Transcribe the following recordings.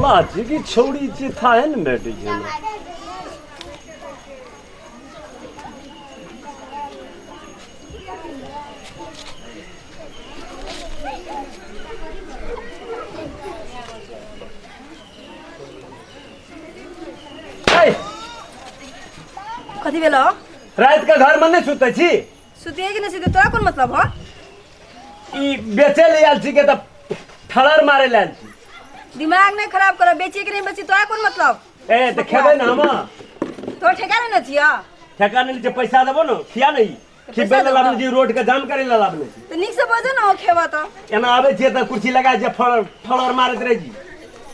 मरला छी कि छौड़ी छी थाहे ने भेटै छै हमरा। ऐ, कथी भेलो राति के घर में नहीं सुतै छी सुतिए कि नहीं सुतिए तोरा कोन मतलब हो ई बेचे ले आयल छी के तऽ ठड़र मारे ले आयल छी दिमाग नहीं खराब कर बेचिए कि नहीं बेची तोरा कोन मतलब ए तऽ खेबै ने हम तोर ठेका नहीं न छिया ठेका नहीं छै पैसा देबो ने खिया नहीं खिबै ले लाबने छी रोड के जाम करे ले लाबने छी तऽ नीक से बजो ने खेबा तऽ एना आबै छियै तऽ कुर्सी लगा जे फड़र फड़र मारैत रहै छी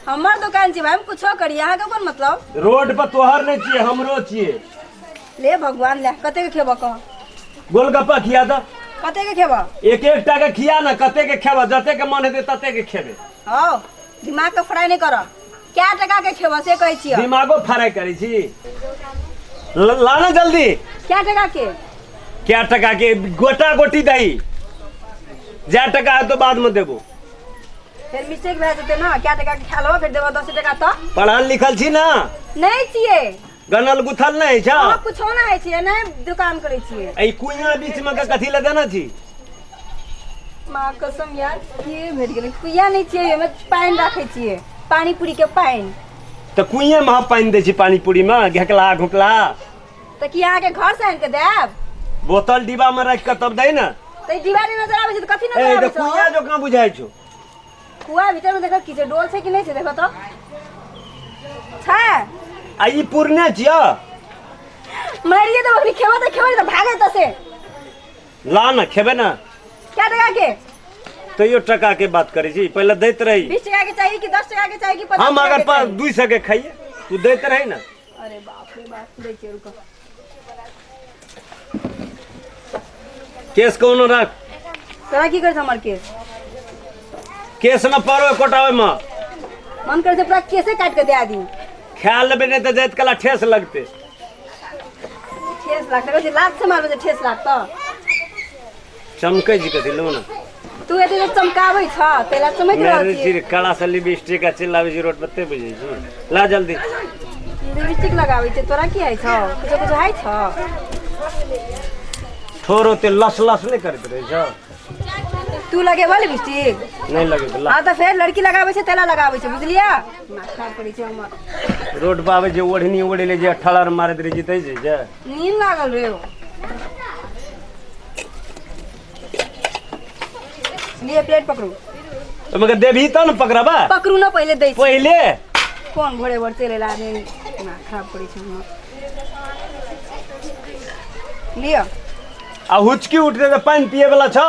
हमर दुकान छी भाई हम कुछो करी अहाँके कोन मतलब रोड पर तोहर नहि छियै हमरो छियै ले भगवान ले कते के खेबा कह गोलगप्पा खिया दऽ कते के खेबा एक एक टा के खिया ने कते के खेबा जते के मन हेतै तते के खेबै हौ दिमाग के फ्राई नहीं कर क्या टका के खेबा से कहै छियै दिमागो फ्राई करै छी ला ना जल्दी क्या टका के क्या टका के गोटा गोटी दही जा टका है तो बाद में देबो फेर मिस्टेक भए जेतै ना क्या टका के खा लेबो फेर देबो 10 टका तऽ पढ़ल लिखल छी ना नहीं छियै गनल गुथल नहीं छ अहाँ कुछो ना होइ छियै नहि दुकान करै छियै एहि कुइया बीच में के कथी लए देने छी माँ कसम यार के भेट गेलै कुइया नहि छियै ओहिमे पानि राखै छियै पानी पूरी के पानि तऽ कुइये में हम पानि दै छी पानी पूरी में घेकला घुकला तऽ की अहाँके घर से आनि के देब बोतल डिब्बा में राखि कऽ तब दै ने तऽ ई डिब्बा नहि नजर आबै छै तऽ कथी ए नजर तऽ आबै छै कुइया जकाँ बुझाइ छौ कुआ भीतर में देखो की छै डोल छै कि नहि छै देखो तऽ छै आ ई पुरने छियै मारिए देबो अखनी खेबो तऽ खेबो नहि तऽ भागे तऽ से ला ने खेबै ने क्या टका के तैयो टका के बात करै छी पहिले दैत रही 20 टका के चाहिए कि 10 टका के चाहिए कि 50 हम टका अगर के चाहिए? 200 के खाइए तू दैत रही ने अरे बाप रे बाप देखिए रुको केस कोनो रख तोरा की करै छै हमर केस केस न पड़ो एकोटा ओहिमे मन करै छै पूरा केसे काटि के दए दी खा लेबै नहि तऽ जाइत कला ठेस लगतै ठेस लागतै कहै छै लात से मारबै तऽ ठेस लागतौ चमकै छी कथी लो ने तू एते जे चमकाबै छ तैला चमकि रहल मेरे छी छी कड़ा से लिपस्टिक आ चिल्लाबै छी रोड पर ते बुझै छी ला जल्दी लिपस्टिक लगाबै छै तोरा की होइ छौ कुछो कुछो होइ छौ ठोर ओते लस लस नहि करैत रहै छौ तू लगेबा लिपस्टिक नहि लगेबै ला हाँ तऽ फेर लड़की लगाबै छै तैला लगाबै छै बुझलियै दिमाग खराब करै छै हमर रोड पर आबै छै ओढ़नी ओढ़ि लै छै ठलर मारैत रहै छै तै छै जे नींद लागल रे हो लिए प्लेट पकड़ू तो मगर देबही तब ने पकड़बा पकड़ू ना पहिले दै छी पहिले कोन भोरे भोर चलि एला आदमी दिमाग खराब करै छै हमर लिअ आ हुचकी उठतै तऽ पानि पिए वाला छ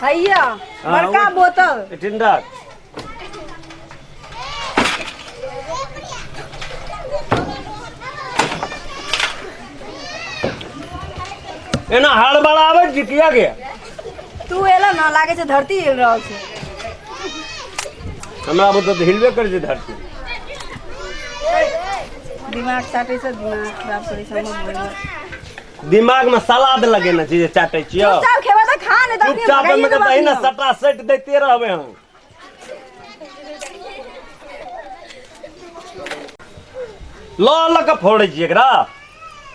हैया बड़का बोतल एठिन राख एना हड़बड़ाबै छी किया गे तू एला ना लागे छै धरती हिल रहल छै हमरा बुते तऽ हिलबे करै छै धरती दिमाग चाटै छै दिमाग खराब करै छै हमर भोरे। दिमाग में सलाद लगेने छी जे चाटै छियौ चुपचाप खेबा तऽ खा नहि तऽ अखनी चुपचाप भगाइए ओहिमे देबौ दही ने अखनी हम। सटा सटि दैते रहबै हम लऽ लऽ कऽ फोड़ै छी एकरा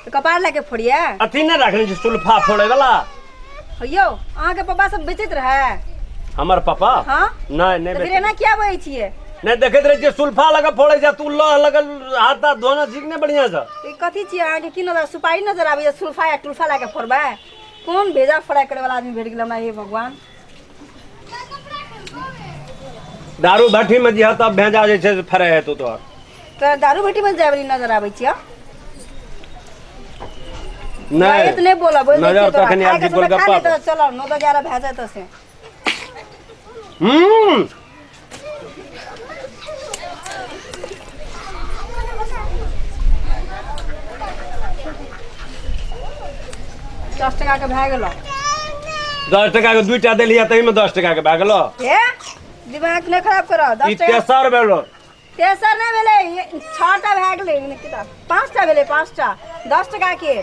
तऽ कपार लए के फोड़िया अथी नहि रखने छी सुल्फा फोड़ै वाला यौ अहाँके पापा सब बेचैत रहै हमर पापा हाँ नहि नहि तऽ फिर बेचै। एना किया बजै छियै नहि देखैत रहै छियै सुल्फा लऽ कऽ फोड़ै छै तू लऽ लऽ कऽ हाथ ताथ धोना सीख नहि बढ़िआँ सँ ई कथी छियै अहाँके की नजर सुपारी नजर आबैया सुल्फा या टुल्फा लए के फोड़बै कोन भेजा फ्राई करे वाला आदमी भेट गेल हमरा हे भगवान दारू भट्ठी में जिह तब भेजा जे छै से फरे हेतौ तोहर तोरा दारू भट्टी में जाय वाली नजर आबै छियै नहि नहि बोला बोल नजर तखन आयल छै गोलगप्पा पर। चलो 9 दस 11 भए जायत से हम्म दस टका के भए गेलो 10 टका के दूटा देलियै ताहिमे 10 टका के भए गेलो हे दिमाग नहि खराब करो ई 10 टका तेसर भेलो तेसर नहि भेलै छओटा भए गेलै पाँचटा भेलै पाँचटा 10 टका के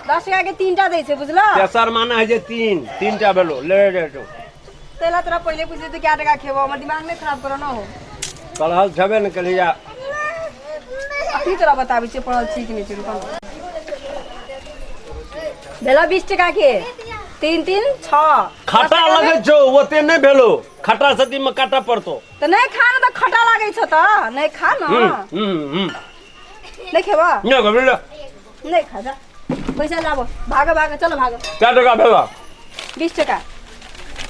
10 टका के तीनटा दै छै बुझलो तेसर माना है जे तीन तीनटा भेलो ले जेतो तैला तोरा पहिले पुछली तू क्या टका खेबो हमर दिमाग नहि खराब करो न हो पढ़ल छबे ने कलिया। अखनी तोरा बताबै छियै पढ़ल छी कि नहि छी। रुकऽ ने। भेलौ 20 टका के 3 3 6। खट्टा लगै छौ, ओते नहि भेलो। खट्टा सदी में काटा पड़तो। तऽ नहि खा ने, तऽ खट्टा लागै छौ तऽ नहि खा ने। हम्म हम्म हम्म नहि खेबऽ? नहि खेबै ले। नहि खा, जा पैसा लाबो। भागो भागो, चलो भागो। कए टका भेलो? 20 टका।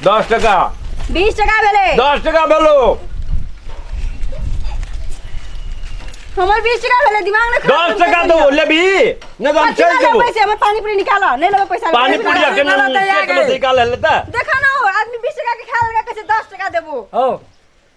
10 टका। 20 टका भेलै। 10 टका भेलो। हमर 20 टका भेलै, दिमाग नहि खराब 10 टका दो लेबी नहि तऽ हम कथी चलि लए जेबो। पैसे? हमर पानी पूरी निकाल, नहि लेबै पैसा। पानी पूरी निकाल। के निकाल तऽ पेट में आगे। निकाल लेता। देखा ना, हो आदमी 20 टका के खा लेलकै, कहै छै 10 टका देबो। हो,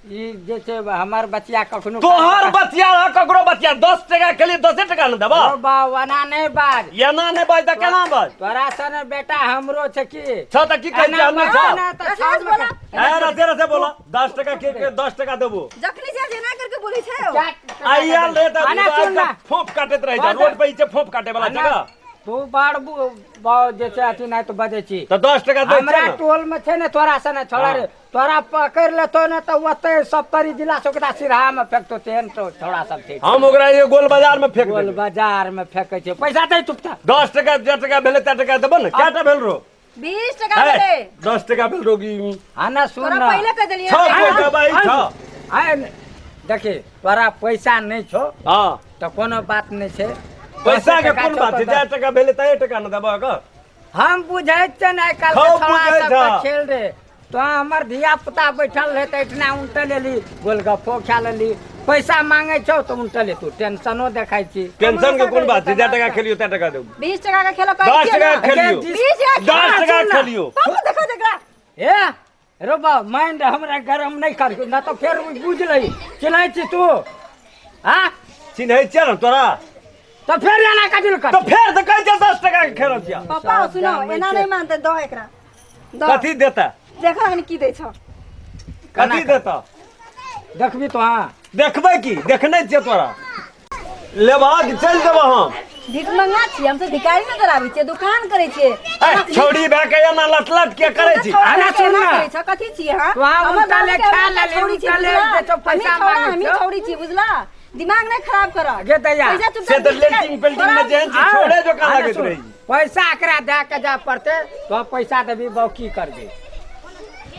ई जे छै हमर बचिया कखनो तोहर बतिया रह, ककरो बतिया, 10 टका के लिए 10 टका ने देबा। ओ बाउ, एना नहि बाज। एना नहि बाज तऽ केना बाज? तोरा सन बेटा हमरो छै की? छौ तऽ की कहै एना छियै? हम नहि बाज छौ। ना तऽ रसे छौ रसे बोला। ए, रसे रसे बोला। 10 टका के 10 टका देबो। जखनी छै जेना करके बोलै छै ओ। आइ आयल रहे तऽ एना सुन ना। फोफ काटैत रहै छै रोड पर, ई छै फोफ काटे वाला एना जगह। तू बड़ जे छै अथी नहि तऽ बजै छी। तऽ 10 टका दै हमरा छै ने। टोल में छै ने तोरा सने छोड़ा रे, तोरा पकड़ लेतो ने तऽ ओते सप्तरी जिला से ओकरा सिरहा में फेंकतो, तेहन तो छोड़ा सब छै। हम ओकरा ये गोल बाजार में फेंक गोल देबै। बाजार में फेंकै छै। पैसा दे चुपचाप। 10 टका, जे टका भेलै ते टका देबो ने। कएटा भेल रो? 20 टका भेलै। 10 टका भेल रो की? हाँ ना, सुन तोरा ना। पहिले कह देलियै। छौ टका बाई छौ। आय देखी, तोरा पैसा नहि छौ हाँ तऽ कोनो बात नहि छै। पैसा के 10 टका कोन छौ बात छै? तऽ जे टका भेलै ते टका ने देबो के। हम बुझै छियै ने आइ काल्हि खूब के छौड़ा बुझै सबके छह। खेल रे। तो हमर धिया पुता बैठल रहे तऽ एहिठिना उनटल एली, गोलगप्पो खा लेली। पैसा मांगै छौ तऽ उनटल तू टेंशनो देखै छी। टेंशन के कोन बात छै? जे टका खेलियो ते टका देबो। 20 टका के खेलो कहै 10 छियै टका ने। खेलियो। 20 टका। 10 टका सुन ना। खेलियो। पापा, देखो देखरा। हे रो बा, माइंड हमरा गरम नहि कर न तऽ फेर बुझ लही। चिन्है छी तू? हाँ। चिन्है छियै ने तोरा? तऽ फेर एना कथी लए तऽ कर? फेर तऽ कहै छियै 10 टका के खेलल छियै। पापा सुनो, एना नहि मानते, दो एकरा दो। कथी देता? देखो अखन की दै छौ। कथी देता? देखबी तो। हाँ। देखबै की? देखने छियै तोरा। लेबा कि चलि जेबो हम? भीख मंगा छियै हम? सब भिखारी नजर आबै छियै? दुकान करै छियै। ए छौड़ी भए के एना लट लट के करै छी? छौड़ा अरे के सुन एना ना। करै छौ? कथी छियै? हाँ, तोहाँ हमर उनका बाबू ले के खा हमरा लेली, छौड़ी छियै, उनका ले बुझला? जे तो पैसा हमही छौड़ा, मांगै हमही छौ। छौड़ी छियै, बुझला? दिमाग नहि खराब कर। गे दैया। पैसा चुपचाप से तऽ 20 टका- लेल्टिंग पेल्टिंग में जेहन छी छोड़े जकाँ अरे लागैत सुन, रहै। पैसा एकरा दए के जाय पड़तै तो पैसा देबी बाउ, की करबी?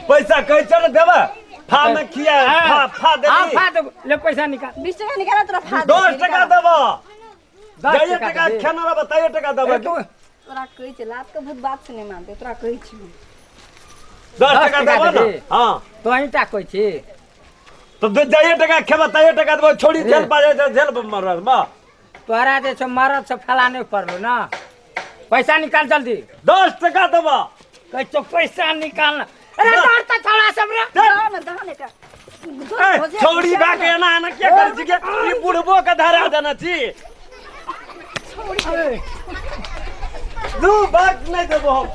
पैसा कहै छ ने देबै, फा में खिया फा फा हाँ देबी। फा देबो, ले पैसा निकाल। 20 टका निकाल, तोरा फा दै 10 छियै, टका निकाल। देबो। 10 जाइए टका टका देबी। खेना रहबो तैयो टका देबै। ए, तू तोरा कहै छै लात के भूत बात से नहि मानते, तोरा कहै छी। 10 10 टका टका देबो ने। देबी। हाँ। तोही टा कहै छी। तऽ जाइए टका खेबा तैयो टका देबो। छोड़ी रे। झेल पा जाइ छै, झेल मरल बा। तोरा जे छै मरद से फैला नहि पड़लो ना। पैसा निकाल जल्दी। 10 टका देबो। कहै छौ पैसा निकाल ना। अरे दौड़ तऽ छौड़ा सब रे। दह ने, दह ने एकरा। ए, छौड़ी भए के एना एना किया करै छी गे? ई बुढ़बो के धरा देने छी। दू बात नहि देबो हम।